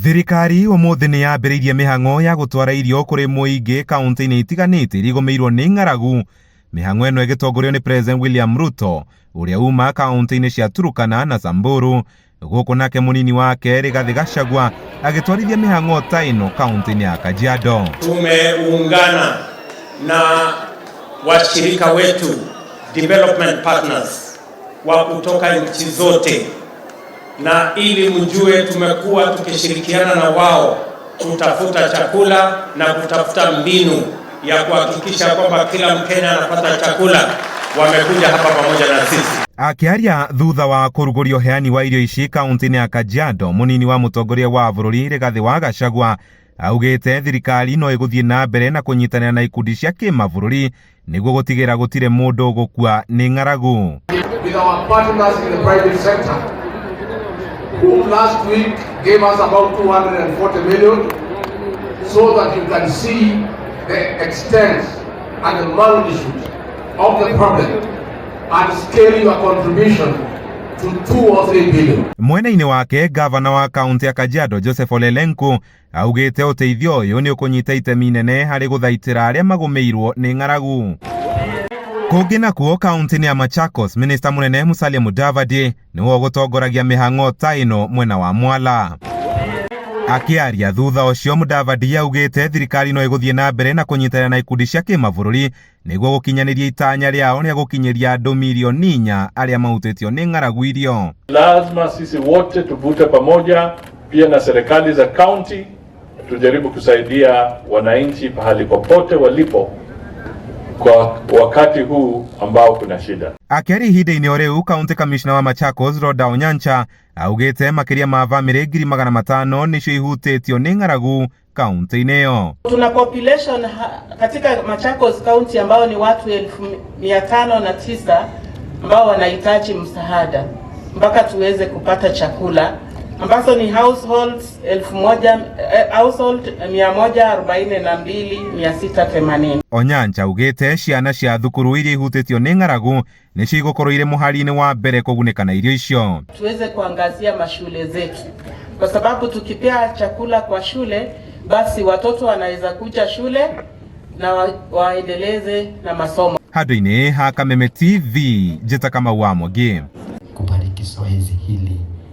Thirikari ũmũthĩ nĩ yambĩrĩirie mĩhang'o ya gũtwara irio kũrĩ mũingĩ kaunti-inĩ itiganĩte iria igũmĩirwo nĩ ng'aragu. Mĩhang'o ĩno ĩgĩtongorio nĩ President William Ruto ũrĩa uma kaunti-inĩ cia Turkana na Samburu, gũkũ nake mũnini wake Rigathĩ Gachagua agĩtwarithia mĩhang'o ta ĩno kaunti-inĩ ya Kajiado. Tumeungana na washirika wetu development partners wa kutoka nchi zote, na ili mjue, tumekuwa tukishirikiana na wao kutafuta chakula na kutafuta mbinu ya kuhakikisha kwamba kila Mkenya anapata chakula. Wamekuja hapa pamoja na sisi. Akĩaria thutha wa kũrugũria ũheani wa irio ici kaunti-inĩ ya Kajiado, mũnini wa mũtongoria wa bũrũri Rigathĩ wa Gachagua augĩte thirikari no ĩgũthiĩ na mbere na kũnyitanĩra na ikundi cia kĩmabũrũri nĩguo gũtigĩrĩra gũtirĩ mũndũ ũgũkua nĩ ng'aragu. With our partners in the private sector, whom last week gave us about 240 million, so that you can see the extent and the magnitude of the problem and scale your contribution to 2 or 3 billion. Mwena-inĩ wake, gavana wa kaunti ya Kajiado Joseph Ole Lenku augĩte ũteithio ũyũ nĩ ũkũnyita itemi inene harĩ gũthaitĩra arĩa magũmĩirwo nĩ ng'aragu. Kũngĩ nakuo kaunti-inĩ ya Machakos, minista mũnene Musalia Mudavadi nĩwe ũgũtongoragia mĩhang'o ta ĩno mwena wa Mwala. Akĩaria thutha ũcio, Mudavadi augĩte thirikari no ĩgũthiĩ na mbere na kũnyitanĩra na ikundi cia kĩmabũrũri nĩguo gũkinyanĩria itanya rĩao rĩa gũkinyĩria andũ mirioni 4 arĩa mahutĩtio nĩ ng'aragu irio. Lazima sisi wote tuvute pamoja, pia na serikali za kaunti, tujaribu kusaidia wananchi pahali popote walipo kwa wakati huu ambao kuna shida. Akĩaria ihinda-inĩ o rĩu, County Commissioner wa Machakos Rhoda Onyancha augĩte makĩria ma bamĩrĩ 500,000 nĩcio ihutĩtio nĩ ng'aragu kaunti-inĩ ĩyo. Tuna population katika Machakos County ambao ni watu 509,000 ambao wanahitaji msaada mpaka tuweze kupata chakula ambazo ni households 1000, household 142,680. Onyancha augĩte ciana cia thukuru iria ihutĩtio nĩ ng'aragu nĩcio igũkorwo irĩ mũhari-inĩ wa mbere kũgunĩka na irio icio. Tuweze kuangazia mashule zetu, kwa sababu tukipea chakula kwa shule, basi watoto wanaweza kuja shule na waendeleze na masomo. Handũ-inĩ ha Kameme TV, njĩta Kamau wa Mwangi. Kubariki zoezi hili.